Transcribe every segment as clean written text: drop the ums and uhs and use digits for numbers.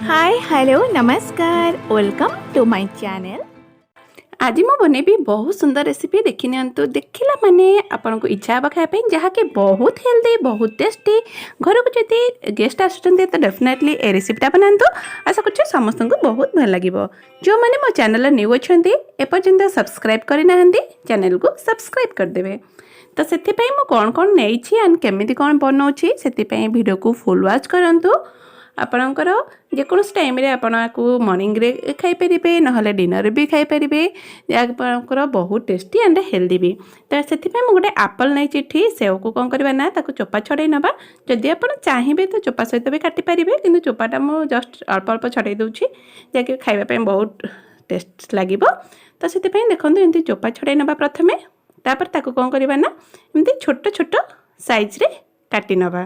ହାଏ, hello, ନମସ୍କାର, welcome to my channel. ଆଜି ମୁଁ ବନେଇବି ବହୁତ ସୁନ୍ଦର ରେସିପି। ଦେଖିନିଅନ୍ତୁ, ଦେଖିଲା ମାନେ ଆପଣଙ୍କୁ ଇଚ୍ଛା ହେବ ଖାଇବା ପାଇଁ, ଯାହାକି ବହୁତ ହେଲ୍ଦି, ବହୁତ ଟେଷ୍ଟି। ଘରକୁ ଯଦି ଗେଷ୍ଟ ଆସୁଛନ୍ତି ତ ଡେଫିନେଟଲି ଏ ରେସିପିଟା ବନାନ୍ତୁ। ଆଶା କରୁଛି ସମସ୍ତଙ୍କୁ ବହୁତ ଭଲ ଲାଗିବ। ଯେଉଁମାନେ ମୋ ଚ୍ୟାନେଲରେ ନ୍ୟୁ ଅଛନ୍ତି, ଏପର୍ଯ୍ୟନ୍ତ ସବସ୍କ୍ରାଇବ୍ କରିନାହାନ୍ତି, ଚ୍ୟାନେଲକୁ ସବସ୍କ୍ରାଇବ୍ କରିଦେବେ। ତ ସେଥିପାଇଁ ମୁଁ କ'ଣ କ'ଣ ନେଇଛି ଆଣ୍ଡ କେମିତି କ'ଣ ବନାଉଛି, ସେଥିପାଇଁ ଭିଡ଼ିଓକୁ ଫୁଲ୍ ୱାଚ୍ କରନ୍ତୁ। ଆପଣଙ୍କର ଯେକୌଣସି ଟାଇମ୍ରେ ଆପଣ ଆକୁ ମର୍ଣ୍ଣିଂରେ ଖାଇପାରିବେ, ନହେଲେ ଡିନରରେ ବି ଖାଇପାରିବେ, ଯାହା ଆପଣଙ୍କର ବହୁତ ଟେଷ୍ଟି ଆଣ୍ଡ ହେଲ୍ଦି ବି। ତ ସେଥିପାଇଁ ମୁଁ ଗୋଟେ ଆପଲ୍ ନେଇଛି ଏଠି। ସେଉକୁ କ'ଣ କରିବା ନା ତାକୁ ଚୋପା ଛଡ଼େଇ ନେବା। ଯଦି ଆପଣ ଚାହିଁବେ ତ ଚୋପା ସହିତ ବି କାଟିପାରିବେ, କିନ୍ତୁ ଚୋପାଟା ମୁଁ ଜଷ୍ଟ ଅଳ୍ପ ଅଳ୍ପ ଛଡ଼େଇ ଦେଉଛି, ଯାହାକି ଖାଇବା ପାଇଁ ବହୁତ ଟେଷ୍ଟ ଲାଗିବ। ତ ସେଥିପାଇଁ ଦେଖନ୍ତୁ, ଏମିତି ଚୋପା ଛଡ଼େଇ ନେବା ପ୍ରଥମେ। ତାପରେ ତାକୁ କ'ଣ କରିବା ନା ଏମିତି ଛୋଟ ଛୋଟ ସାଇଜ୍ରେ କାଟି ନେବା।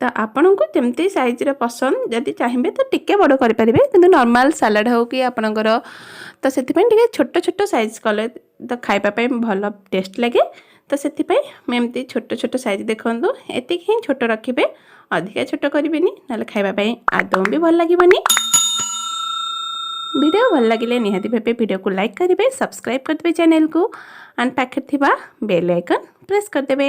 ତ ଆପଣଙ୍କୁ ଯେମିତି ସାଇଜ୍ର ପସନ୍ଦ, ଯଦି ଚାହିଁବେ ତ ଟିକେ ବଡ଼ କରିପାରିବେ, କିନ୍ତୁ ନର୍ମାଲ୍ ସାଲାଡ଼ ହେଉ କି ଆପଣଙ୍କର, ତ ସେଥିପାଇଁ ଟିକେ ଛୋଟ ଛୋଟ ସାଇଜ୍ କଲେ ତ ଖାଇବା ପାଇଁ ଭଲ ଟେଷ୍ଟ ଲାଗେ। ତ ସେଥିପାଇଁ ମୁଁ ଏମିତି ଛୋଟ ଛୋଟ ସାଇଜ୍, ଦେଖନ୍ତୁ, ଏତିକି ହିଁ ଛୋଟ ରଖିବେ। ଅଧିକା ଛୋଟ କରିବେନି, ନହେଲେ ଖାଇବା ପାଇଁ ଆଦୌ ବି ଭଲ ଲାଗିବନି। ଭିଡ଼ିଓ ଭଲ ଲାଗିଲେ ନିହାତି ଭାବେ ଭିଡ଼ିଓକୁ ଲାଇକ୍ କରିବେ, ସବସ୍କ୍ରାଇବ୍ କରିଦେବେ ଚ୍ୟାନେଲକୁ ଆଣ୍ଡ ପାଖରେ ଥିବା ବେଲ୍ ଆଇକନ୍ ପ୍ରେସ୍ କରିଦେବେ,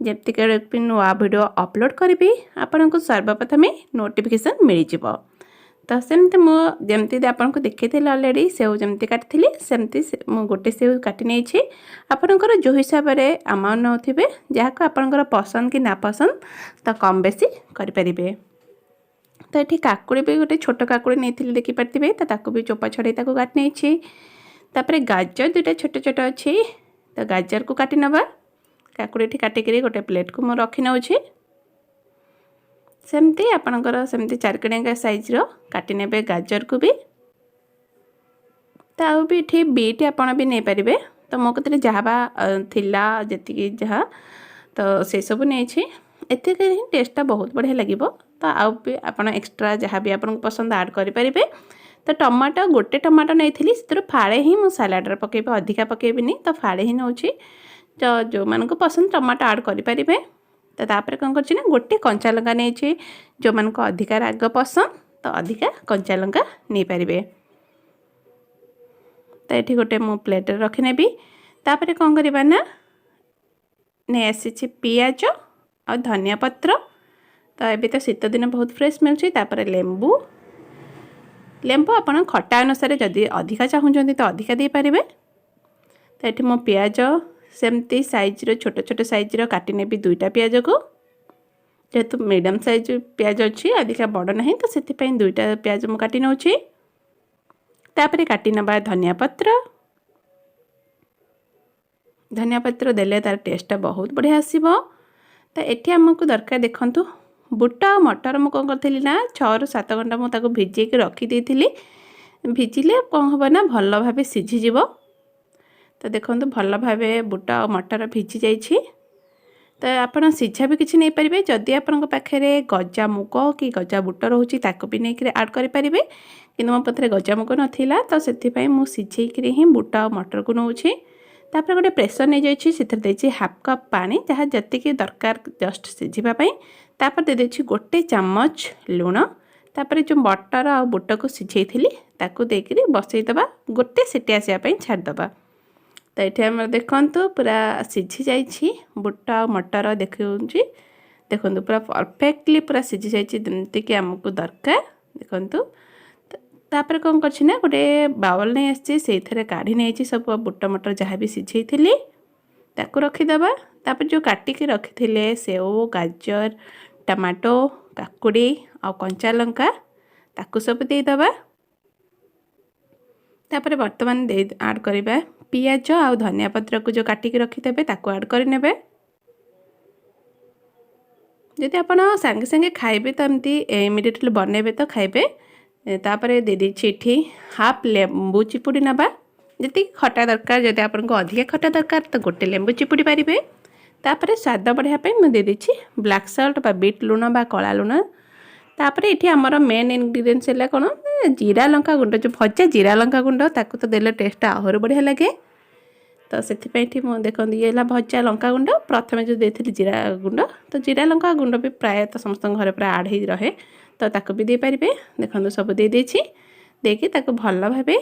ଯେମିତିକି ନୂଆ ଭିଡ଼ିଓ ଅପଲୋଡ଼ କରିବି, ଆପଣଙ୍କୁ ସର୍ବପ୍ରଥମେ ନୋଟିଫିକେସନ୍ ମିଳିଯିବ। ତ ସେମିତି ମୁଁ ଯେମିତି ଆପଣଙ୍କୁ ଦେଖେଇଥିଲି ଅଲରେଡ଼ି, ସେଉ ଯେମିତି କାଟିଥିଲି, ସେମିତି ମୁଁ ଗୋଟେ ସେଉ କାଟି ନେଇଛି। ଆପଣଙ୍କର ଯେଉଁ ହିସାବରେ ଆମାଉଣ୍ଟ ନେଉଥିବେ, ଯାହାକୁ ଆପଣଙ୍କର ପସନ୍ଦ କି ନା ପସନ୍ଦ, ତ କମ୍ ବେଶୀ କରିପାରିବେ। ତ ଏଠି କାକୁଡ଼ି ବି ଗୋଟେ ଛୋଟ କାକୁଡ଼ି ନେଇଥିଲି, ଦେଖିପାରିଥିବେ। ତ ତାକୁ ବି ଚୋପା ଛଡ଼େଇ ତାକୁ କାଟି ନେଇଛି। ତାପରେ ଗାଜର ଦୁଇଟା ଛୋଟ ଛୋଟ ଅଛି, ତ ଗାଜରକୁ କାଟି ନେବା। କାକୁଡ଼ି ଏଠି କାଟିକିରି ଗୋଟେ ପ୍ଲେଟ୍କୁ ମୁଁ ରଖି ନେଉଛି। ସେମିତି ଆପଣଙ୍କର ସେମିତି ଚାରିକଣିଆ ସାଇଜ୍ର କାଟି ନେବେ ଗାଜରକୁ ବି। ତ ଆଉ ବି ଏଠି ବିଟ୍ ଆପଣ ବି ନେଇପାରିବେ। ତ ମୋ କତିରେ ଯାହା ବା ଥିଲା, ଯେତିକି ଯାହା, ତ ସେସବୁ ନେଇଛି। ଏତିକି ହିଁ ଟେଷ୍ଟଟା ବହୁତ ବଢ଼ିଆ ଲାଗିବ। ତ ଆଉ ବି ଆପଣ ଏକ୍ସଟ୍ରା ଯାହା ବି ଆପଣଙ୍କୁ ପସନ୍ଦ ଆଡ଼୍ କରିପାରିବେ। ତ ଟମାଟୋ, ଗୋଟେ ଟମାଟୋ ନେଇଥିଲି, ସେଥିରୁ ଫାଳେ ହିଁ ମୁଁ ସାଲାଡ଼ରେ ପକାଇବି, ଅଧିକା ପକାଇବିନି। ତ ଫାଳେ ହିଁ ନେଉଛି। ତ ଯେଉଁମାନଙ୍କୁ ପସନ୍ଦ ଟମାଟୋ ଆଡ଼୍ କରିପାରିବେ। ତ ତାପରେ କ'ଣ କରୁଛି ନା ଗୋଟେ କଞ୍ଚା ଲଙ୍କା ନେଇଛି। ଯେଉଁମାନଙ୍କୁ ଅଧିକା ରାଗ ପସନ୍ଦ, ତ ଅଧିକା କଞ୍ଚା ଲଙ୍କା ନେଇପାରିବେ। ତ ଏଠି ଗୋଟେ ମୁଁ ପ୍ଲେଟ୍ରେ ରଖିନେବି। ତାପରେ କ'ଣ କରିବା ନା ନେଇ ଆସିଛି ପିଆଜ ଆଉ ଧନିଆ ପତ୍ର। ତ ଏବେ ତ ଶୀତ ଦିନ, ବହୁତ ଫ୍ରେଶ୍ ମିଳୁଛି। ତାପରେ ଲେମ୍ବୁ। ଲେମ୍ବୁ ଆପଣ ଖଟା ଅନୁସାରେ ଯଦି ଅଧିକା ଚାହୁଁଛନ୍ତି ତ ଅଧିକା ଦେଇପାରିବେ। ତ ଏଠି ମୁଁ ପିଆଜ ସେମିତି ସାଇଜ୍ର, ଛୋଟ ଛୋଟ ସାଇଜ୍ର କାଟି ନେବି ଦୁଇଟା ପିଆଜକୁ। ଯେହେତୁ ମିଡ଼ିୟମ୍ ସାଇଜ୍ ପିଆଜ ଅଛି, ଅଧିକା ବଡ଼ ନାହିଁ, ତ ସେଥିପାଇଁ ଦୁଇଟା ପିଆଜ ମୁଁ କାଟି ନେଉଛି। ତାପରେ କାଟି ନେବା ଧନିଆ ପତ୍ର। ଧନିଆ ପତ୍ର ଦେଲେ ତା'ର ଟେଷ୍ଟଟା ବହୁତ ବଢ଼ିଆ ଆସିବ। ତ ଏଠି ଆମକୁ ଦରକାର, ଦେଖନ୍ତୁ, ବୁଟ ଆଉ ମଟର। ମୁଁ କ'ଣ କରିଥିଲି ନା 6ରୁ 7 ଘଣ୍ଟା ମୁଁ ତାକୁ ଭିଜେଇକି ରଖିଦେଇଥିଲି। ଭିଜିଲେ କ'ଣ ହେବ ନା ଭଲ ଭାବେ ସିଝିଯିବ। ତ ଦେଖନ୍ତୁ, ଭଲ ଭାବେ ବୁଟ ଆଉ ମଟର ଭିଜି ଯାଇଛି। ତ ଆପଣ ସିଝା ବି କିଛି ନେଇପାରିବେ। ଯଦି ଆପଣଙ୍କ ପାଖରେ ଗଜା ମୁଗ କି ଗଜା ବୁଟ ରହୁଛି, ତାକୁ ବି ନେଇକରି ଆଡ଼୍ କରିପାରିବେ। କିନ୍ତୁ ମୋ ପାଖରେ ଗଜା ମୁଗ ନଥିଲା, ତ ସେଥିପାଇଁ ମୁଁ ସିଝେଇକିରି ହିଁ ବୁଟ ଆଉ ମଟରକୁ ନେଉଛି। ତାପରେ ଗୋଟେ ପ୍ରେସର ନେଇଯାଇଛି, ସେଥିରେ ଦେଇଛି ହାଫ୍ କପ୍ ପାଣି, ଯାହା ଯେତିକି ଦରକାର ଜଷ୍ଟ ସିଝିବା ପାଇଁ। ତାପରେ ଦେଇଦେଇଛି ଗୋଟେ ଚାମଚ ଲୁଣ। ତାପରେ ଯେଉଁ ମଟର ଆଉ ବୁଟକୁ ସିଝେଇଥିଲି, ତାକୁ ଦେଇକରି ବସେଇଦେବା। ଗୋଟେ ସିଟି ଆସିବା ପାଇଁ ଛାଡ଼ିଦେବା। ତ ଏଠି ଆମର ଦେଖନ୍ତୁ, ପୁରା ସିଝି ଯାଇଛି ବୁଟ ଆଉ ମଟର। ଦେଖାଉଛି, ଦେଖନ୍ତୁ, ପୁରା ପରଫେକ୍ଟଲି ପୁରା ସିଝି ଯାଇଛି, ଯେମିତିକି ଆମକୁ ଦରକାର। ଦେଖନ୍ତୁ, ତାପରେ କ'ଣ କରିଛି ନା ଗୋଟେ ବାଉଲ୍ ନେଇ ଆସିଛି, ସେଇଥିରେ କାଢ଼ି ନେଇଛି ସବୁ ବୁଟ ମଟର ଯାହା ବି ସିଝେଇଥିଲି, ତାକୁ ରଖିଦେବା। ତାପରେ ଯେଉଁ କାଟିକି ରଖିଥିଲେ ସେଓ, ଗାଜର, ଟମାଟୋ, କାକୁଡ଼ି ଆଉ କଞ୍ଚା ଲଙ୍କା, ତାକୁ ସବୁ ଦେଇଦେବା। ତାପରେ ବର୍ତ୍ତମାନ ଦେଇ ଆଡ଼୍ କରିବା ପିଆଜ ଆଉ ଧନିଆ ପତ୍ରକୁ ଯେଉଁ କାଟିକି ରଖିଦେବେ, ତାକୁ ଆଡ଼୍ କରିନେବେ। ଯଦି ଆପଣ ସାଙ୍ଗେ ସାଙ୍ଗେ ଖାଇବେ, ତ ଏମିତି ଇମିଡ଼ିଏଟଲି ବନେଇବେ ତ ଖାଇବେ। ତାପରେ ଦେଇଦେଇଛି ଏଠି ହାଫ୍ ଲେମ୍ବୁ ଚିପୁଡ଼ି ନେବା, ଯେତିକି ଖଟା ଦରକାର। ଯଦି ଆପଣଙ୍କୁ ଅଧିକା ଖଟା ଦରକାର, ତ ଗୋଟେ ଲେମ୍ବୁ ଚିପୁଡ଼ି ପାରିବେ। ତାପରେ ସ୍ୱାଦ ବଢ଼ାଇବା ପାଇଁ ମୁଁ ଦେଇଦେଇଛି ବ୍ଲାକ୍ ସଲ୍ଟ ବା ବିଟ୍ ଲୁଣ ବା କଳା ଲୁଣ। ତାପରେ ଏଠି ଆମର ମେନ୍ ଇନଗ୍ରିଡ଼ିଏଣ୍ଟସ୍ ହେଲା କ'ଣ? ଜିରା ଲଙ୍କା ଗୁଣ୍ଡ, ଯେଉଁ ଭଜା ଜିରା ଲଙ୍କା ଗୁଣ୍ଡ, ତାକୁ ତ ଦେଲେ ଟେଷ୍ଟଟା ଆହୁରି ବଢ଼ିଆ ଲାଗେ। ତ ସେଥିପାଇଁ ଏଠି ମୁଁ, ଦେଖନ୍ତୁ, ଇଏ ହେଲା ଭଜା ଲଙ୍କା ଗୁଣ୍ଡ। ପ୍ରଥମେ ଯେଉଁ ଦେଇଥିଲି ଜିରା ଗୁଣ୍ଡ, ତ ଜିରା ଲଙ୍କା ଗୁଣ୍ଡ ବି ପ୍ରାୟତଃ ସମସ୍ତଙ୍କ ଘରେ ପୁରା ଆଡ଼୍ ହେଇ ରହେ, ତ ତାକୁ ବି ଦେଇପାରିବେ। ଦେଖନ୍ତୁ, ସବୁ ଦେଇଦେଇଛି। ଦେଇକି ତାକୁ ଭଲ ଭାବେ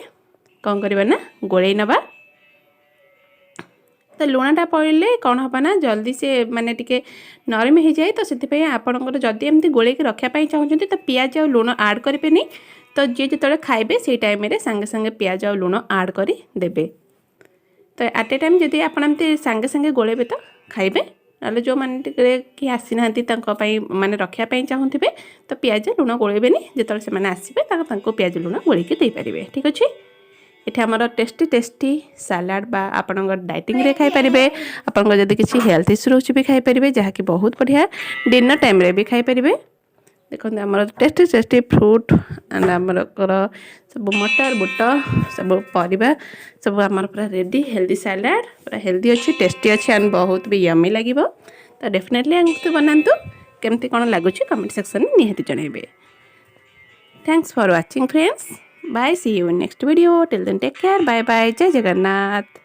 କ'ଣ କରିବା ନା ଗୋଳେଇ ନେବା। ତ ଲୁଣଟା ପଡ଼ିଲେ କ'ଣ ହେବ ନା ଜଲ୍ଦି ସେ ମାନେ ଟିକେ ନରମ ହେଇଯାଏ। ତ ସେଥିପାଇଁ ଆପଣଙ୍କର ଯଦି ଏମିତି ଗୋଳେଇକି ରଖିବା ପାଇଁ ଚାହୁଁଛନ୍ତି, ତ ପିଆଜ ଆଉ ଲୁଣ ଆଡ଼୍ କରିବେନି। ତ ଯିଏ ଯେତେବେଳେ ଖାଇବେ, ସେଇ ଟାଇମ୍ରେ ସାଙ୍ଗେ ସାଙ୍ଗେ ପିଆଜ ଆଉ ଲୁଣ ଆଡ଼୍ କରି ଦେବେ। ତ ଆଟ୍ ଏ ଟାଇମ୍ ଯଦି ଆପଣ ଏମିତି ସାଙ୍ଗେ ସାଙ୍ଗେ ଗୋଳେଇବେ ତ ଖାଇବେ, ନହେଲେ ଯେଉଁମାନେ ଟିକେ କିଏ ଆସିନାହାନ୍ତି, ତାଙ୍କ ପାଇଁ ମାନେ ରଖିବା ପାଇଁ ଚାହୁଁଥିବେ, ତ ପିଆଜ ଲୁଣ ଗୋଳେଇବେନି। ଯେତେବେଳେ ସେମାନେ ଆସିବେ, ତାଙ୍କୁ ପିଆଜ ଲୁଣ ଗୋଳେଇକି ଦେଇପାରିବେ। ଠିକ୍ ଅଛି। ଏଠି ଆମର ଟେଷ୍ଟି ଟେଷ୍ଟି ସାଲାଡ଼ ବା ଆପଣଙ୍କ ଡାଇଟିଂରେ ଖାଇପାରିବେ, ଆପଣଙ୍କର ଯଦି କିଛି ହେଲ୍ଥ ଇସ୍ୟୁ ରହୁଛି ବି ଖାଇପାରିବେ, ଯାହାକି ବହୁତ ବଢ଼ିଆ। ଡିନର୍ ଟାଇମ୍ରେ ବି ଖାଇପାରିବେ। ଦେଖନ୍ତୁ, ଆମର ଟେଷ୍ଟି ଟେଷ୍ଟି ଫ୍ରୁଟ୍ ଆଣ୍ଡ ଆମରଙ୍କର ସବୁ ମଟର, ବୁଟ, ସବୁ ପରିବା ସବୁ ଆମର ପୁରା ରେଡ଼ି। ହେଲ୍ଦି ସାଲାଡ଼ ପୁରା ହେଲ୍ଦି ଅଛି, ଟେଷ୍ଟି ଅଛି ଆଣ୍ଡ ବହୁତ ବି ୟମି ଲାଗିବ। ତ ଡେଫିନେଟଲି ଏମିତି ବନାନ୍ତୁ। କେମିତି କ'ଣ ଲାଗୁଛି, କମେଣ୍ଟ ସେକ୍ସନରେ ନିହାତି ଜଣାଇବେ। Thanks for watching, friends. Bye, see you in next video. Till then, take care. Bye bye. Jay Jagannath.